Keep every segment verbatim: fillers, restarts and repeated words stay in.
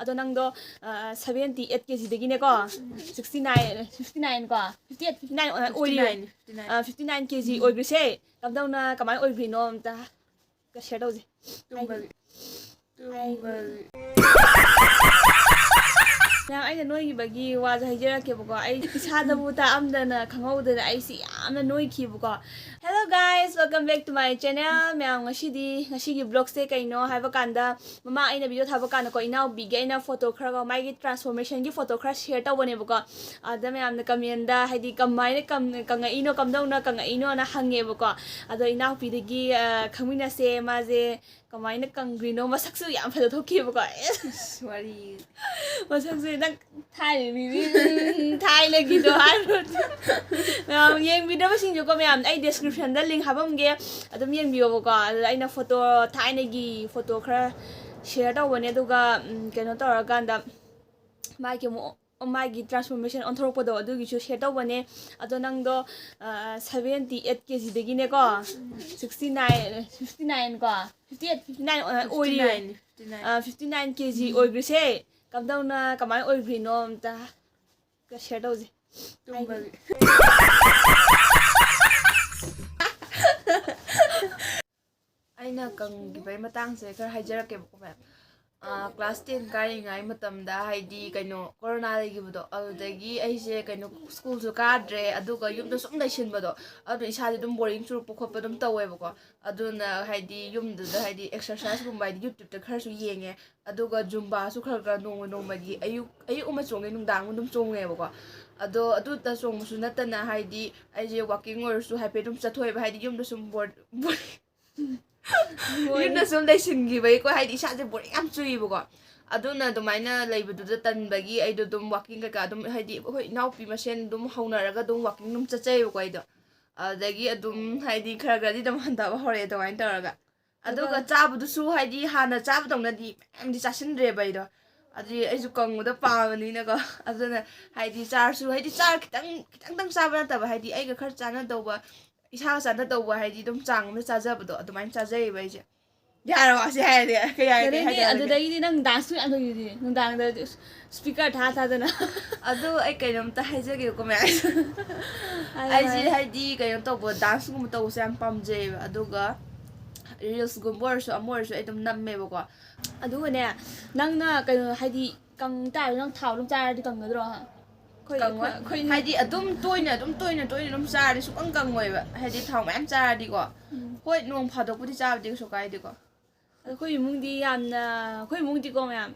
ꯑꯗꯣ ꯅꯪꯗꯣ seventy eight K ꯖꯤꯗꯒꯤꯅꯦꯀꯣ, ꯁꯤꯛꯁꯇꯤ ꯅꯥꯏꯟ, ꯐꯤꯐꯇꯤ ꯅꯥꯏꯟ ꯀꯣ, ꯐꯤꯐꯇꯤ ꯑꯩꯠ, ꯐꯤꯐꯇꯤ ꯅꯥꯏꯟ ꯑꯣꯏꯔꯤꯕ, fifty nine, fifty nine. Fifty nine K G ꯑꯣꯏꯈ꯭ꯔꯤꯁꯦ ꯀꯝꯗꯧꯅ, ꯀꯃꯥꯏꯅ ꯑꯣꯏꯈ꯭ꯔꯤꯅꯣ ꯑꯝꯇ ꯁꯤꯌꯔ ꯇꯧꯁꯦ꯫ ꯇꯨꯝꯕꯒꯤ ꯇꯨꯝꯕꯒꯤ ꯃꯌꯥꯝ, ꯑꯩꯅ ꯅꯣꯏꯈꯤꯕꯒꯤ ꯋꯥꯁꯦ ꯍꯥꯏꯖꯔꯛꯀꯦꯕꯀꯣ꯫ ꯑꯩ ꯏꯁꯥꯗꯕꯨ ꯇꯥꯛꯑꯝꯗꯅ ꯈꯪꯍꯧꯗꯅ ꯑꯩꯁꯤ ꯌꯥꯝꯅ ꯅꯣꯏꯈꯤꯕꯀꯣ꯫ Hello guys, welcome back to my channel. ꯃꯌꯥꯝ, ꯉꯁꯤꯗꯤ, ꯉꯁꯤꯒꯤ ꯕ꯭ꯂꯣꯛꯁꯦ ꯀꯩꯅꯣ ꯍꯥꯏꯕ ꯀꯥꯟꯗ, ꯃꯃꯥꯡ ꯑꯩꯅ ꯚꯤꯗꯤꯑꯣ ꯊꯥꯕ ꯀꯥꯟꯗꯀꯣ, ꯏꯅꯥꯎꯄꯤꯒꯤ ꯑꯩꯅ ꯐꯣꯇꯣ ꯈꯔꯒ, ꯃꯥꯒꯤ ꯇ꯭ꯔꯥꯟꯁꯐꯣꯔꯃꯦꯁꯟꯒꯤ ꯐꯣꯇꯣ ꯈꯔ ꯁꯤꯌꯔ ꯇꯧꯕꯅꯦꯕꯀꯣ꯫ ꯑꯗ ꯃꯌꯥꯝꯅ ꯀꯃꯦꯟꯗ, ꯍꯥꯏꯗꯤ, ꯀꯃꯥꯏꯅ ꯀꯪ-, ꯀꯪꯉꯛꯏꯅꯣ, ꯀꯝꯗꯧꯅ ꯀꯪꯉꯛꯏꯅꯣꯅ ꯍꯪꯉꯦꯕꯀꯣ꯫ ꯑꯗꯣ ꯏꯅꯥꯎꯄꯤꯗꯒꯤ, ꯑ, ꯈꯪꯃꯤꯟꯅꯁꯦ꯫ ꯃꯥꯁꯦ ꯀꯃꯥꯏꯅ ꯀꯪꯈ꯭ꯔꯤꯅꯣ? ꯃꯁꯛꯁꯨ ꯌꯥꯝ ꯐꯖ ꯊꯣꯛꯈꯤꯕꯀꯣ꯫ ꯑꯦꯁ! ꯏꯁ, ꯋꯥꯔꯤ ꯃꯁꯛꯁꯦ ꯅꯪ ꯊꯥꯏꯅ ꯃꯤꯗꯤ, ꯎꯝ, ꯊꯥꯏꯅꯒꯤꯗꯣ ꯍꯥꯏꯔꯨꯔꯗꯤ꯫ ꯃꯌꯥꯝ ꯌꯦꯡꯕꯤꯗꯕꯁꯤꯡꯁꯨꯀꯣ, ꯃꯌꯥꯝ, ꯑꯩ ꯗꯤꯁꯀ꯭ꯔꯤꯞꯁꯟꯗ ꯂꯤꯡ ꯍꯥꯞꯄꯝꯒꯦ, ꯑꯗꯨꯝ ꯌꯦꯡꯕꯤꯌꯣꯕꯀꯣ꯫ ꯑꯗꯨꯗ ꯑꯩꯅ ꯐꯣꯇꯣ, ꯊꯥꯏꯅꯒꯤ ꯐꯣꯇꯣ ꯈꯔ ꯁꯤꯌꯔ ꯇꯧꯕꯅꯦ, ꯑꯗꯨꯒ, ꯎꯝ, ꯀꯩꯅꯣ ꯇꯧꯔꯀꯥꯟꯗ ꯃꯥꯒꯤ ꯑꯃꯨꯛ, ꯃꯥꯒꯤ ꯇ꯭ꯔꯥꯟꯁꯐꯣꯔꯃꯦꯁꯟ ꯑꯣꯟꯊꯣꯔꯛꯄꯗꯣ, ꯑꯗꯨꯒꯤꯁꯨ ꯁꯤꯌꯔ ꯇꯧꯕꯅꯦ꯫ ꯑꯗꯣ ꯅꯪꯗꯣ ꯁꯚꯦꯟꯇꯤ ꯑꯩꯠ ꯀꯦ ꯖꯤꯗꯒꯤꯅꯦꯀꯣ, ꯁꯤꯛꯁꯇꯤ ꯅꯥꯏꯟ, ꯐꯤꯐꯇꯤ ꯅꯥꯏꯟ ꯀꯣ, ꯐꯤꯐꯇꯤ ꯑꯩꯠ, ꯐꯤꯐꯇꯤ ꯅꯥꯏꯟ ꯑꯣꯏꯔꯤ, fifty nine, fifty nine. Fifty nine K G ꯑꯣꯏꯈ꯭ꯔꯤꯁꯦ ꯀꯝꯗꯧꯅ, ꯀꯃꯥꯏꯅ ꯑꯣꯏꯈ꯭ꯔꯤꯅꯣ ꯑꯝꯇ ꯁꯤꯌꯔ ꯇꯧꯁꯦ꯫ ꯇꯨꯝꯕꯒꯤ ꯑꯩꯅ ꯀꯪꯈꯤꯕꯒꯤ ꯃꯇꯥꯡꯁꯦ ꯈꯔ ꯍꯥꯏꯖꯔꯛꯀꯦꯕꯀꯣ, ꯃꯦꯝ꯫ ꯀ꯭ꯂꯥꯁ ꯇꯦꯟ ꯀꯥꯔꯤꯉꯩ ꯃꯇꯝꯗ, ꯍꯥꯏꯗꯤ, ꯀꯩꯅꯣ, ꯀꯣꯔꯣꯅꯥ ꯂꯩꯈꯤꯕꯗꯣ, ꯑꯗꯨꯗꯒꯤ ꯑꯩꯁꯦ, ꯀꯩꯅꯣ, ꯁ꯭ꯀꯨꯜꯁꯨ ꯀꯥꯗ꯭ꯔꯦ, ꯑꯗꯨꯒ ꯌꯨꯝꯗ ꯁꯨꯝ ꯂꯩꯁꯤꯟꯕꯗꯣ, ꯑꯗꯨꯅ ꯏꯁꯥꯁꯦ ꯑꯗꯨꯝ ꯕꯣꯔꯤꯡ ꯆꯨꯔꯛꯄ ꯈꯣꯠꯄ ꯑꯗꯨꯝ ꯇꯧꯋꯦꯕꯀꯣ꯫ ꯑꯗꯨꯅ, ꯍꯥꯏꯗꯤ, ꯌꯨꯝꯗꯨꯗ, ꯍꯥꯏꯗꯤ, ꯑꯦꯛꯁꯔꯁꯥꯏꯁꯀꯨꯝꯕ, ꯍꯥꯏꯗꯤ, ꯌꯨꯇ꯭ꯌꯨꯕꯇ ꯈꯔꯁꯨ ꯌꯦꯡꯉꯦ, ꯑꯗꯨꯒ ꯖꯨꯝꯕꯥꯁꯨ ꯈꯔ ꯈꯔ ꯅꯣꯡꯃ ꯅꯣꯡꯃꯒꯤ ꯑꯌꯨꯛ, ꯑꯌꯨꯛ ꯑꯃ ꯆꯣꯡꯉꯦ, ꯅꯨꯡꯗꯥꯡ ꯑꯃ ꯑꯗꯨꯝ ꯆꯣꯡꯉꯦꯕꯀꯣ꯫ ꯑꯗꯣ ꯑꯗꯨꯇ ꯆꯣꯡꯕꯁꯨ ꯅꯠꯇꯅ, ꯍꯥꯏꯗꯤ, ꯑꯩꯁꯦ ꯋꯥꯀꯤꯡ ꯑꯣꯏꯔꯁꯨ ꯍꯥꯏꯐꯦꯠ ꯑꯗꯨꯝ ꯆꯠꯊꯣꯛꯑꯦꯕ, ꯍꯥꯏꯗꯤ, ꯌꯨꯝꯗ ꯁꯨꯝ ꯕꯣꯔ-, ꯕꯣꯔꯤꯡ ꯌꯨꯝꯗ ꯁꯨꯝ ꯂꯩꯁꯤꯟꯈꯤꯕꯒꯤꯀꯣ, ꯍꯥꯏꯗꯤ, ꯏꯁꯥꯁꯦ ꯕꯣꯔꯤꯡ ꯌꯥꯝ ꯆꯨꯏꯕꯀꯣ꯫ ꯑꯗꯨꯅ ꯑꯗꯨꯃꯥꯏꯅ ꯂꯩꯕꯗꯨꯗ ꯇꯟꯕꯒꯤ ꯑꯩꯗꯣ ꯑꯗꯨꯝ ꯋꯥꯀꯤꯡ ꯀꯩꯀꯥ ꯑꯗꯨꯝ, ꯍꯥꯏꯗꯤ, ꯑꯩꯈꯣꯏ ꯏꯅꯥꯎꯄꯤ ꯃꯁꯦꯟ ꯑꯗꯨꯝ ꯍꯧꯅꯔꯒ ꯑꯗꯨꯝ ꯋꯥꯀꯤꯡ ꯑꯗꯨꯝ ꯆꯠꯆꯩꯌꯦꯕꯀꯣ ꯑꯩꯗꯣ꯫ ꯑꯗꯨꯗꯒꯤ ꯑꯗꯨꯝ, ꯍꯥꯏꯗꯤ, ꯈꯔ ꯈꯔꯗꯤ ꯑꯗꯨꯝ ꯍꯟꯊꯕ ꯍꯧꯔꯛꯑꯦ ꯑꯗꯨꯃꯥꯏꯅ ꯇꯧꯔꯒ꯫ ꯑꯗꯨꯒ ꯑꯗꯨꯒ ꯆꯥꯕꯗꯨꯁꯨ, ꯍꯥꯏꯗꯤ, ꯍꯥꯟꯅ ꯆꯥꯕꯗꯧꯅꯗꯤ ꯃꯌꯥꯝꯗꯤ ꯆꯥꯁꯤꯟꯗ꯭ꯔꯦꯕ ꯑꯩꯗꯣ꯫ ꯑꯗꯨꯗꯤ ꯑꯩꯁꯨ ꯀꯪꯕꯗ ꯄꯥꯝꯕꯅꯤꯅꯀꯣ꯫ ꯑꯗꯨꯅ, ꯍꯥꯏꯗꯤ, ꯆꯥꯔꯁꯨ, ꯍꯥꯏꯗꯤ, ꯆꯥꯔ ꯈꯤꯇꯪ, ꯈꯤꯇꯪꯗꯪ ꯆꯥꯕ ꯅꯠꯇꯕ, ꯍꯥꯏꯗꯤ, ꯑꯩꯒ ꯈꯔ ꯆꯥꯟꯅꯗꯧꯕ, ꯏꯁꯥꯒ ꯆꯥꯟꯅꯗꯧꯕ, ꯍꯥꯏꯗꯤ, ꯑꯗꯨꯝ ꯆꯥꯡ ꯑꯃꯗ ꯆꯥꯖꯕꯗꯣ, ꯑꯗꯨꯃꯥꯏꯅ ꯆꯥꯖꯩꯌꯦꯕ ꯑꯩꯁꯦ꯫ ꯌꯥꯔꯕ ꯁꯤ ꯍꯥꯏꯔꯗꯤ? ꯀꯩ ꯍꯥꯏꯔꯒꯦ? ꯑꯗꯩꯗꯤ ꯍꯥꯏꯗꯣꯛꯑꯒꯦ꯫ ꯑꯗꯨꯗꯒꯤꯗꯤ ꯅꯪ ꯗꯥꯟꯁ ꯃꯌꯥꯝ ꯇꯧꯔꯤꯗꯨꯗꯤ ꯅꯨꯡꯗꯥꯡꯗ ꯁ꯭ꯄꯤꯀꯔ ꯊꯥ ꯊꯥꯗꯅ꯫ ꯑꯗꯨ ꯑꯩ ꯀꯩꯅꯣꯝꯇ ꯍꯥꯏꯖꯒꯦꯀꯣ ꯃꯌꯥꯝ꯫ ꯍꯥꯏꯌꯣ, ꯑꯩꯁꯦ ꯍꯥꯏꯌꯣ꯫ ꯍꯥꯏꯗꯤ ꯀꯩꯅꯣ ꯇꯧꯕ, ꯗꯥꯟꯁꯀꯨꯝꯕ ꯇꯧꯕꯁꯦ ꯌꯥꯝ ꯄꯥꯝꯖꯩꯌꯦꯕ꯫ ꯑꯗꯨꯒ ꯔꯤꯜꯁꯀꯨꯝꯕ ꯑꯣꯏꯔꯁꯨ ꯑꯃ ꯑꯣꯏꯔꯁꯨ ꯑꯩ ꯑꯗꯨꯝ ꯅꯝꯃꯦꯕꯀꯣ꯫ ꯑꯗꯨꯒꯅꯦ, ꯅꯪꯅ ꯀꯩꯅꯣ ꯍꯥꯏꯗꯤ ꯀꯪ ꯇꯥꯔꯁꯨ ꯅꯪ ꯊꯥꯎ ꯑꯗꯨꯝ ꯆꯥꯔꯗꯤ ꯀꯪꯒꯗ꯭ꯔꯣ? ꯑꯩꯈꯣꯏ- ꯀꯪꯉꯣꯏ꯫ ꯑꯩꯈꯣꯏ- ꯍꯥꯏꯗꯤ ꯑꯗꯨꯝ ꯇꯣꯏꯅ ꯑꯗꯨꯝ ꯇꯣꯏꯅ ꯇꯣꯏꯅ ꯑꯗꯨꯝ ꯆꯥꯔꯗꯤ ꯁꯨꯛꯀꯪ ꯀꯪꯉꯣꯏꯕ, ꯍꯥꯏꯗꯤ ꯊꯥꯎ ꯃꯌꯥꯝ ꯆꯥꯔꯗꯤꯀꯣ꯫ ꯎꯝ. ꯍꯣꯏ, ꯅꯣꯡ ꯐꯥꯗꯣꯛꯄꯨꯗꯤ ꯆꯥꯕꯗꯤ ꯀꯩꯁꯨ ꯀꯥꯏꯗꯦꯀꯣ꯫ ꯑꯩꯈꯣꯏ ꯏꯃꯨꯡꯗꯤ ꯌꯥꯝꯅ, ꯑꯩꯈꯣꯏ ꯏꯃꯨꯡꯗꯤꯀꯣ ꯃꯌꯥꯝ,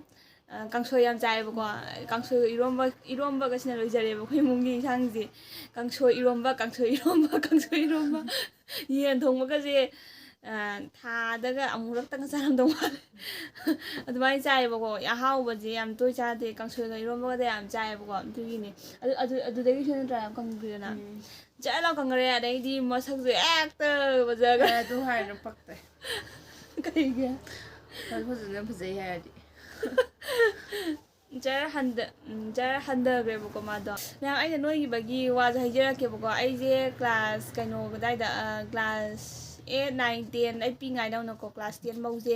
ꯑ, ꯀꯥꯡꯁꯣꯏ ꯌꯥꯝ ꯆꯥꯏꯌꯦꯕꯀꯣ꯫ ꯀꯥꯡꯁꯣꯏꯒ ꯏꯔꯣꯝꯕ, ꯏꯔꯣꯝꯕꯒꯁꯤꯅ ꯂꯣꯏꯖꯔꯦꯕ ꯑꯩꯈꯣꯏ ꯏꯃꯨꯡꯒꯤ ꯏꯟꯁꯥꯡꯁꯦ꯫ ꯀꯥꯡꯁꯣꯏ ꯏꯔꯣꯝꯕ, ꯀꯥꯡꯁꯣꯏ ꯏꯔꯣꯝꯕ, ꯀꯥꯡꯁꯣꯏ ꯏꯔꯣꯝꯕ꯫ ꯌꯦꯟ ꯊꯣꯡꯕꯒꯁꯦ, ꯑ, ꯊꯥꯗꯒ ꯑꯃꯨꯔꯛꯇꯪ ꯆꯥꯔꯝꯗꯧ ꯃꯥꯜꯂꯦ꯫ ꯑꯗꯨꯃꯥꯏꯅ ꯆꯥꯏꯌꯦꯕꯀꯣ꯫ ꯑꯍꯥꯎꯕꯁꯦ ꯌꯥꯝ ꯇꯣꯏ ꯆꯥꯗꯦ꯫ ꯀꯥꯡꯁꯣꯏꯒ ꯏꯔꯣꯝꯕꯒꯗ ꯌꯥꯝ ꯆꯥꯏꯌꯦꯕꯀꯣ꯫ ꯑꯗꯨꯒꯤꯅꯦ꯫ ꯑꯗꯨ, ꯑꯗꯨ, ꯑꯗꯨꯗꯒꯤꯁꯨ ꯅꯠꯇ꯭ꯔꯥ ꯌꯥꯝ ꯀꯪꯈ꯭ꯔꯤꯗꯅ꯫ ꯎꯝ. ꯖꯔ ꯂꯥꯎ ꯀꯪꯈ꯭ꯔꯦ꯫ ꯑꯗꯩꯗꯤ ꯃꯁꯛꯁꯨ ꯍꯦꯛꯇ ꯐꯖꯈ꯭ꯔꯦ꯫ ꯑꯦ, ꯑꯗꯨ ꯍꯥꯏꯔꯅꯨ, ꯄꯛꯇꯦ꯫ ꯀꯩꯒꯤ? ꯐꯖ-, ꯐꯖꯅ ꯐꯖꯩ ꯍꯥꯏꯔꯗꯤ꯫ ꯖꯔ ꯍꯟꯗ-, ꯎꯝ, ꯖꯔ ꯍꯟꯊꯈ꯭ꯔꯦꯕꯀꯣ ꯃꯥꯗꯣ꯫ ꯃꯌꯥꯝ, ꯑꯩꯅ ꯅꯣꯏꯈꯤꯕꯒꯤ ꯋꯥꯁꯦ ꯍꯥꯏꯖꯔꯛꯀꯦꯕꯀꯣ꯫ ꯑꯩꯁꯦ ꯀ꯭ꯂꯥꯁ ꯀꯩꯅꯣ ꯑꯗꯥꯏꯗ, ꯑ, ꯀ꯭ꯂꯥꯁ eight, nine, ten ꯑꯩ ꯄꯤꯛꯏꯉꯥꯏꯗꯧꯅꯀꯣ, ꯀ꯭ꯂꯥꯁ ten ꯐꯧꯁꯦ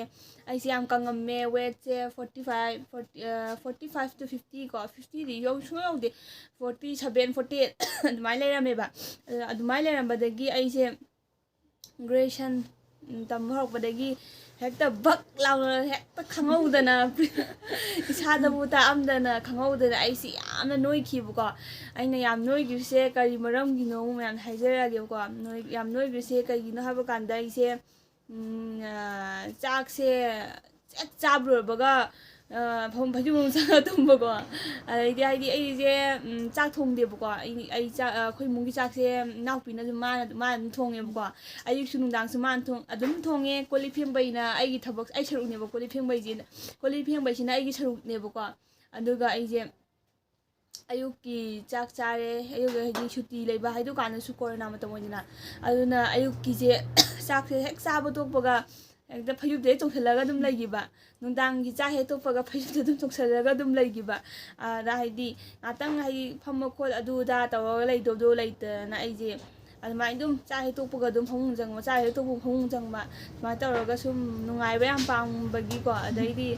ꯑꯩꯁꯦ ꯌꯥꯝ ꯀꯪꯉꯝꯃꯦ꯫ ꯋꯦꯠꯁꯦ forty five, forty, ꯑ, forty five to fifty ꯀꯣ, fiftyꯗꯤ ꯌꯧ-, ꯁꯨꯡꯌꯧ ꯌꯧꯗꯦ꯫ Forty seven, forty eight ꯑꯗꯨꯃꯥꯏꯅ ꯂꯩꯔꯝꯃꯦꯕ꯫ ꯑ, ꯑꯗꯨꯃꯥꯏꯅ ꯂꯩꯔꯝꯕꯗꯒꯤ ꯑꯩꯁꯦ graduation, ꯎꯝ, ꯇꯝꯕ ꯍꯧꯔꯛꯄꯗꯒꯤ ꯍꯦꯛꯇ ꯕꯛ ꯂꯥꯎꯅ ꯍꯦꯛꯇ ꯈꯪꯍꯧꯗꯅ, ꯏꯁꯥꯗꯕꯨ ꯇꯥꯛꯑꯝꯗꯅ ꯈꯪꯍꯧꯗꯅ ꯑꯩꯁꯤ ꯌꯥꯝꯅ ꯅꯣꯏꯈꯤꯕꯀꯣ꯫ ꯑꯩꯅ ꯌꯥꯝ ꯅꯣꯏꯈꯤꯕꯁꯦ ꯀꯔꯤ ꯃꯔꯝꯒꯤꯅꯣ ꯃꯌꯥꯝ ꯍꯥꯏꯖꯔꯛꯑꯒꯦꯕꯀꯣ꯫ ꯅꯣꯏ-, ꯌꯥꯝ ꯅꯣꯏꯈ꯭ꯔꯤꯁꯦ ꯀꯩꯒꯤꯅꯣ ꯍꯥꯏꯕ ꯀꯥꯟꯗ ꯑꯩꯁꯦ, ꯎꯝ, ꯑ, ꯆꯥꯛꯁꯦ ꯍꯦꯛ ꯆꯥꯕ ꯂꯣꯏꯕꯒ, ꯑ, ꯐꯃꯨꯡ ꯐꯩꯖꯨꯞ ꯑꯃꯨꯛ ꯆꯪꯉ ꯇꯨꯝꯕꯀꯣ꯫ ꯑꯗꯩꯗꯤ ꯍꯥꯏꯗꯤ ꯑꯩꯁꯦ, ꯎꯝ, ꯆꯥꯛ ꯊꯣꯡꯗꯦꯕꯀꯣ꯫ ꯑꯩ, ꯑꯩ ꯆꯥꯛ, ꯑ, ꯑꯩꯈꯣꯏ ꯏꯃꯨꯡꯒꯤ ꯆꯥꯛꯁꯦ ꯏꯅꯥꯎꯄꯤꯅꯁꯨ ꯃꯥꯅ, ꯃꯥꯅ ꯑꯗꯨꯝ ꯊꯣꯡꯉꯦꯕꯀꯣ꯫ ꯑꯌꯨꯛꯁꯨ ꯅꯨꯡꯗꯥꯡꯁꯨ ꯃꯥꯅ ꯊꯣꯡ-, ꯑꯗꯨꯝ ꯊꯣꯡꯉꯦ꯫ ꯀꯣꯜ ꯂꯤꯛ ꯐꯦꯡꯕꯩꯅ ꯑꯩꯒꯤ ꯊꯕꯛ, ꯑꯩ ꯁꯔꯨꯛꯅꯦꯕ ꯀꯣꯜ ꯂꯤꯛ ꯐꯦꯡꯕꯩꯁꯤꯅ꯫ ꯀꯣꯜ ꯂꯤꯛ ꯐꯦꯡꯕꯩꯁꯤꯅ ꯑꯩꯒꯤ ꯁꯔꯨꯛꯅꯦꯕꯀꯣ꯫ ꯑꯗꯨꯒ ꯑꯩꯁꯦ ꯑꯌꯨꯛꯀꯤ ꯆꯥꯛ ꯆꯥꯔꯦ꯫ ꯑꯌꯨꯛ ꯍꯥꯏꯗꯤ ꯁꯨꯇꯤ ꯂꯩꯕ ꯍꯥꯏꯗꯨ ꯀꯥꯟꯗꯁꯨ ꯀꯣꯔꯣꯅꯥ ꯃꯇꯝ ꯑꯣꯏꯗꯅ꯫ ꯑꯗꯨꯅ ꯑꯌꯨꯛꯀꯤꯁꯦ ꯆꯥꯛꯁꯦ ꯍꯦꯛ ꯆꯥꯕ ꯇꯣꯛꯄꯒ ꯍꯦꯛꯇ ꯐꯩꯖꯨꯞꯇ ꯍꯦꯛ ꯆꯣꯡꯁꯤꯜꯂꯒ ꯑꯗꯨꯝ ꯂꯩꯈꯤꯕ꯫ ꯅꯨꯡꯗꯥꯡꯒꯤ ꯆꯥꯛ ꯍꯦꯛ ꯇꯣꯛꯄꯒ ꯐꯩꯖꯨꯞꯇ ꯑꯗꯨꯝ ꯆꯣꯡꯁꯤꯜꯂꯒ ꯑꯗꯨꯝ ꯂꯩꯈꯤꯕ꯫ ꯑꯗ ꯍꯥꯏꯗꯤ ꯉꯥꯛꯇꯪ ꯍꯥꯏꯗꯤ ꯐꯝꯕ ꯈꯣꯠ ꯑꯗꯨ ꯑꯗꯥ ꯇꯧꯔꯒ ꯂꯩꯗꯧꯗꯣ ꯂꯩꯇꯗꯅ ꯑꯩꯁꯦ ꯑꯗꯨꯃꯥꯏꯅ ꯑꯗꯨꯝ ꯆꯥꯛ ꯍꯦꯛ ꯇꯣꯛꯄꯒ ꯑꯗꯨꯝ ꯐꯃꯨꯡ ꯆꯪꯕ, ꯆꯥꯛ ꯍꯦꯛ ꯇꯣꯛꯄꯒ ꯐꯃꯨꯡ ꯆꯪꯕ, ꯁꯨꯃꯥꯏꯅ ꯇꯧꯔꯒ ꯁꯨꯝ ꯅꯨꯡꯉꯥꯏꯕ ꯌꯥꯝ ꯄꯥꯝꯕꯒꯤꯀꯣ꯫ ꯑꯗꯩꯗꯤ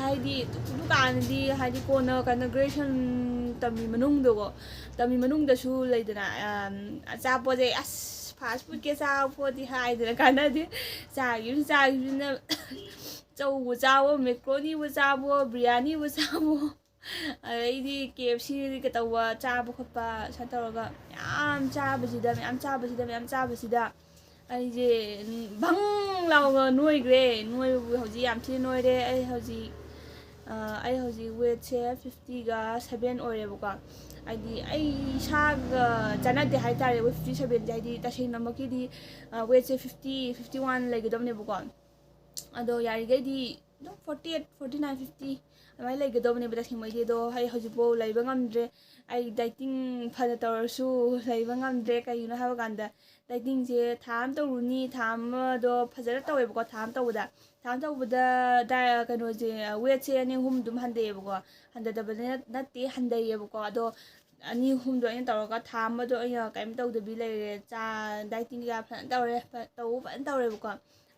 ꯍꯥꯏꯗꯤ ꯗꯨꯀꯥꯟꯗꯤ ꯍꯥꯏꯗꯤ ꯀꯣꯟꯅ ꯀꯩꯅꯣ ꯒ꯭ꯔꯦꯖꯨꯑꯦꯁꯟ ꯇꯝꯃꯤ ꯃꯅꯨꯡꯗꯀꯣ, ꯇꯝꯃꯤ ꯃꯅꯨꯡꯗꯁꯨ ꯂꯩꯗꯅ, ꯑꯆꯥꯄꯣꯠꯁꯦ ꯑꯁ ꯐꯥꯁ ꯐꯨꯗꯀꯤ ꯑꯆꯥꯄꯣꯠꯇꯤ ꯍꯥꯏꯗꯅ ꯀꯥꯟꯅꯗꯦ꯫ ꯆꯥꯈꯤꯕꯁꯨ ꯆꯥꯈꯤꯕꯁꯤꯅ ꯆꯧꯕꯨ ꯆꯥꯕꯣ, ꯃꯦꯀ꯭ꯔꯣꯅꯤꯕꯨ ꯆꯥꯕꯣ, ꯕꯤꯔꯌꯥꯅꯤꯕꯨ ꯆꯥꯕꯣ, ꯑꯗꯩꯗꯤ ꯀꯦ ꯑꯦꯐ ꯁꯤ ꯀꯩꯇꯧꯕ ꯆꯥꯕ ꯈꯣꯠꯄ ꯁꯨꯃꯥꯏꯅ ꯇꯧꯔꯒ ꯃꯌꯥꯝ ꯆꯥꯕꯁꯤꯗ, ꯃꯌꯥꯝ ꯆꯥꯕꯁꯤꯗ, ꯃꯌꯥꯝ ꯆꯥꯕꯁꯤꯗ ꯑꯩꯁꯦ ꯕꯪ ꯂꯥꯎꯅ ꯅꯣꯏꯈ꯭ꯔꯦ꯫ ꯅꯣꯏꯕꯕꯨ ꯍꯧꯖꯤꯛ ꯌꯥꯝ ꯊꯤꯅ ꯅꯣꯏꯔꯦ꯫ ꯑꯩ ꯍꯧꯖꯤꯛ ꯑꯩ ꯍꯧꯖꯤꯛ ꯋꯦꯠꯁꯦ ꯐꯤꯐꯇꯤꯒ ꯁꯕꯦꯟ ꯑꯣꯏꯔꯦꯕꯀꯣ꯫ ꯍꯥꯏꯗꯤ ꯑꯩ ꯏꯁꯥꯒ ꯆꯥꯟꯅꯗꯦ ꯍꯥꯏꯇꯥꯔꯦ ꯋꯦꯠ ꯐꯤꯐꯇꯤ ꯁꯕꯦꯟꯁꯦ꯫ ꯍꯥꯏꯗꯤ ꯇꯁꯦꯡꯅꯃꯛꯀꯤꯗꯤ ꯋꯦꯠꯁꯦ ꯐꯤꯐꯇꯤ, ꯐꯤꯐꯇꯤ ꯋꯥꯟ ꯂꯩꯒꯗꯕꯅꯦꯕꯀꯣ꯫ ꯑꯗꯣ ꯌꯥꯔꯤꯈꯩꯗꯤ ꯑꯗꯨꯝ forty eight, forty nine, fifty ꯑꯗꯨꯃꯥꯏꯅ ꯂꯩꯒꯗꯧꯕꯅꯦꯕ ꯇꯁꯦꯡꯕꯩꯗꯤ꯫ ꯑꯗꯣ ꯑꯩ ꯍꯧꯖꯤꯛꯐꯥꯎ ꯂꯩꯕ ꯉꯝꯗ꯭ꯔꯦ꯫ ꯑꯩ ꯗꯥꯏꯇꯤꯡ ꯐꯅ ꯇꯧꯔꯁꯨ ꯂꯩꯕ ꯉꯝꯗ꯭ꯔꯦ꯫ ꯀꯩꯒꯤꯅꯣ ꯍꯥꯏꯕ ꯀꯥꯟꯗ ꯗꯥꯏꯇꯤꯡꯁꯦ ꯊꯥ ꯑꯃ ꯇꯧꯔꯨꯅꯤ, ꯊꯥ ꯑꯃꯗꯣ ꯐꯖꯅ ꯇꯧꯋꯦꯕꯀꯣ꯫ ꯊꯥ ꯑꯃ ꯇꯧꯕꯗ ꯊꯥ ꯑꯃ ꯇꯧꯕꯗ ꯀꯩꯅꯣꯁꯦ, ꯋꯦꯠꯁꯦ ꯑꯅꯤ ꯑꯍꯨꯝ ꯑꯗꯨꯝ ꯍꯟꯊꯩꯑꯕꯀꯣ꯫ ꯍꯟꯊꯗꯕꯗꯤ ꯅꯠꯇꯦ, ꯍꯟꯊꯩꯌꯦꯕꯀꯣ꯫ ꯑꯗꯣ ꯑꯅꯤ ꯑꯍꯨꯝꯗꯣ ꯑꯩꯅ ꯇꯧꯔꯒ ꯊꯥ ꯑꯃꯗꯣ ꯑꯩꯅ ꯀꯔꯤꯝ ꯇꯧꯗꯕꯤ ꯂꯩꯔꯦ꯫ ꯆꯥ ꯗꯥꯏꯇꯤꯡ ꯀꯩꯀꯥ ꯐꯖꯅ ꯇꯧꯔꯦ, ꯇꯧꯕ ꯐꯖꯅ ꯇꯧꯔꯦꯕꯀꯣ꯫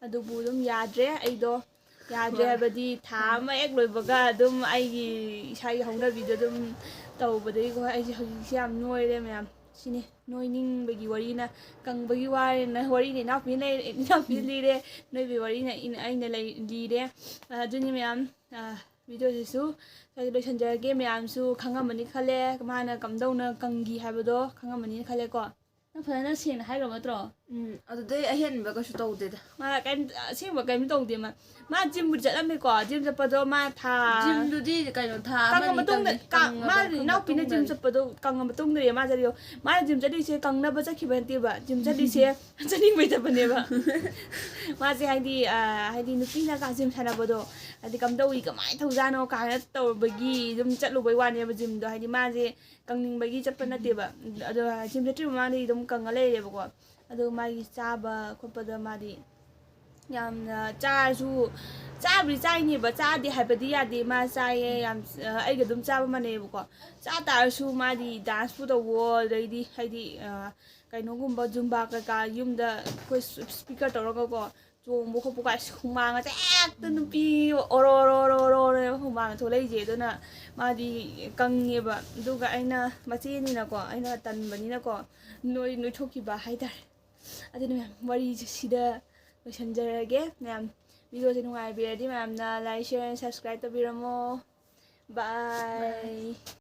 ꯑꯗꯨꯕꯨ ꯑꯗꯨꯝ ꯌꯥꯗ꯭ꯔꯦ ꯑꯩꯗꯣ꯫ ꯌꯥꯗ꯭ꯔꯦ ꯍꯥꯏꯕꯗꯤ ꯊꯥ ꯑꯃ ꯍꯦꯛ ꯂꯣꯏꯕꯒ ꯑꯗꯨꯝ ꯑꯩꯒꯤ ꯏꯁꯥꯒꯤ ꯍꯧꯅꯕꯤꯗꯣ ꯑꯗꯨꯝ ꯇꯧꯕꯗꯒꯤꯀꯣ꯫ ꯑꯩꯁꯦ ꯍꯧꯖꯤꯛꯁꯦ ꯌꯥꯝ ꯅꯣꯏꯔꯦ ꯃꯌꯥꯝ꯫ ꯁꯤꯅꯤ ꯅꯣꯏꯅꯤꯡꯕꯒꯤ ꯋꯥꯔꯤꯅ꯫ ꯀꯪꯕꯒꯤ ꯋꯥꯔꯤꯅ ꯋꯥꯔꯤꯅ ꯏꯅꯥꯎꯄꯤ ꯂꯩ-, ꯏꯅꯥꯎꯄꯤ ꯂꯤꯔꯦ꯫ ꯅꯣꯏꯕꯒꯤ ꯋꯥꯔꯤꯅ ꯏꯅ-, ꯑꯩꯅ ꯂꯩ-, ꯂꯤꯔꯦ꯫ ꯑꯗꯨꯅꯤ ꯃꯌꯥꯝ, ꯚꯤꯗꯤꯑꯣꯁꯤꯁꯨ ꯁ꯭ꯋꯥꯏꯗ ꯂꯣꯏꯁꯤꯟꯖꯔꯒꯦ꯫ ꯃꯌꯥꯝꯁꯨ ꯈꯪꯉꯝꯃꯅꯤ ꯈꯜꯂꯦ, ꯃꯥꯅ ꯀꯝꯗꯧꯅ ꯀꯪꯈꯤ ꯍꯥꯏꯕꯗꯣ ꯈꯪꯉꯝꯃꯅꯤ ꯈꯜꯂꯦꯀꯣ꯫ ꯅꯪ ꯐꯖꯅ ꯁꯦꯡꯅ ꯍꯥꯏꯈ꯭ꯔꯕ ꯅꯠꯇ꯭ꯔꯣ? ꯎꯝ, ꯑꯗꯨꯗꯩ ꯑꯍꯦꯟꯕ ꯀꯩꯁꯨ ꯇꯧꯗꯦꯗ꯫ ꯃꯥ ꯀꯩꯝ, ꯑꯁꯦꯡꯕ ꯀꯩꯝ ꯇꯧꯗꯦ ꯃꯥ꯫ ꯃꯥ ꯖꯤꯝꯕꯨꯗꯤ ꯆꯠꯂꯝꯃꯦꯀꯣ꯫ ꯖꯤꯝ ꯆꯠꯄꯗꯣ ꯃꯥ ꯊꯥ ꯖꯤꯝꯗꯨꯗꯤ ꯀꯩꯅꯣ, ꯊꯥ ꯀꯪꯉ ꯑꯃꯅꯤ ꯃꯇꯨꯡꯗ, ꯇꯪꯅꯤ, ꯀ-, ꯀꯪꯉꯕ ꯃꯥ ꯃꯇꯨꯡꯗ ꯏꯅꯥꯎꯄꯤꯅ ꯖꯤꯝ ꯇꯨꯝꯗ꯭ꯔꯗꯤ꯫ ꯆꯠꯄꯗꯣ ꯀꯪꯉ ꯃꯇꯨꯡꯗꯅꯦ ꯃꯥ ꯆꯠꯂꯤꯗꯣ꯫ ꯃꯥꯅ ꯖꯤꯝ ꯆꯠꯂꯤꯁꯦ ꯀꯪꯅꯕ ꯆꯠꯈꯤꯕ ꯅꯠꯇꯦꯕ꯫ ꯖꯤꯝ ꯆꯠꯂꯤꯁꯦ ꯆꯠꯅꯤꯡꯕꯩ ꯆꯠꯄꯅꯦꯕ꯫ ꯃꯥꯁꯦ ꯍꯥꯏꯗꯤ, ꯑ, ꯍꯥꯏꯗꯤ ꯅꯨꯄꯤꯅꯒ ꯖꯤꯝ ꯁꯥꯟꯅꯕꯗꯣ, ꯍꯥꯏꯗꯤ ꯀꯝꯗꯧꯏ, ꯀꯃꯥꯏꯅ ꯇꯧꯖꯥꯠꯅꯣ ꯀꯥꯏꯅ ꯇꯧꯔꯨꯕꯒꯤ ꯑꯗꯨꯝ ꯆꯠꯂꯨꯕꯩ ꯋꯥꯅꯦꯕ ꯖꯤꯝꯗꯣ꯫ ꯍꯥꯏꯗꯤ ꯃꯥꯁꯦ ꯀꯪꯅꯤꯡꯕꯒꯤ ꯆꯠꯄ ꯅꯠꯇꯦꯕ꯫ ꯑꯗꯣ ꯖꯤꯝ ꯆꯠꯇ꯭ꯔꯤꯕ ꯃꯃꯥꯡꯗꯒꯤ ꯑꯗꯨꯝ ꯀꯪꯉ ꯂꯩꯔꯦꯕꯀꯣ꯫ ꯑꯗꯣ ꯃꯥꯒꯤ ꯆꯥꯕ ꯈꯣꯠꯄꯗ ꯃꯥꯗꯤ ꯌꯥꯝꯅ ꯆꯥꯔꯁꯨ, ꯆꯥꯕꯨꯗꯤ ꯆꯥꯏꯅꯦꯕ, ꯆꯥꯗꯦ ꯍꯥꯏꯕꯗꯤ ꯌꯥꯗꯦ, ꯃꯥ ꯆꯥꯏꯌꯦ ꯌꯥꯝ, ꯑꯩꯒ ꯑꯗꯨꯝ ꯆꯥꯕ ꯃꯥꯟꯅꯩꯌꯦꯕꯀꯣ꯫ ꯆꯥ ꯇꯥꯔꯁꯨ ꯃꯥꯗꯤ ꯗꯥꯟꯁꯄꯨ ꯇꯧꯋꯣ, ꯑꯗꯩꯗꯤ ꯍꯥꯏꯗꯤ, ꯑ, ꯀꯩꯅꯣꯒꯨꯝꯕ ꯖꯨꯝꯕꯥ ꯀꯩꯀꯥ ꯌꯨꯝꯗ ꯑꯩꯈꯣꯏ ꯁ꯭ꯄꯤꯀꯔ ꯇꯧꯔꯒꯀꯣ ꯆꯣꯡꯕ ꯈꯣꯠꯄ ꯀꯥꯏꯁꯦ ꯍꯨꯃꯥꯡꯒꯁꯦ ꯍꯦꯛꯇ ꯅꯨꯄꯤ ꯑꯣꯔꯣ ꯑꯣꯔꯣ ꯑꯣꯔꯣ ꯑꯣꯔꯣꯅꯦꯕ ꯍꯨꯃꯥꯡ ꯊꯣꯛꯂꯛꯏꯁꯦ꯫ ꯑꯗꯨꯅ ꯃꯥꯗꯤ ꯀꯪꯉꯦꯕ꯫ ꯑꯗꯨꯒ ꯑꯩꯅ ꯃꯆꯦꯅꯤꯅꯀꯣ, ꯑꯩꯅ ꯇꯟꯕꯅꯤꯅꯀꯣ ꯅꯣꯏ ꯅꯣꯏꯊꯣꯛꯈꯤꯕ ꯍꯥꯏꯇꯥꯔꯦ꯫ ꯑꯗꯨꯅ ꯃꯌꯥꯝ, ꯋꯥꯔꯤꯁꯦ ꯁꯤꯗ ꯂꯣꯏꯁꯤꯟꯖꯔꯒꯦ ꯃꯌꯥꯝ꯫ ꯚꯤꯗꯤꯑꯣꯁꯦ ꯅꯨꯡꯉꯥꯏꯕꯤꯔꯗꯤ ꯃꯌꯥꯝꯅ like, share and subscribe ꯇꯧꯕꯤꯔꯝꯃꯣ꯫ Bye.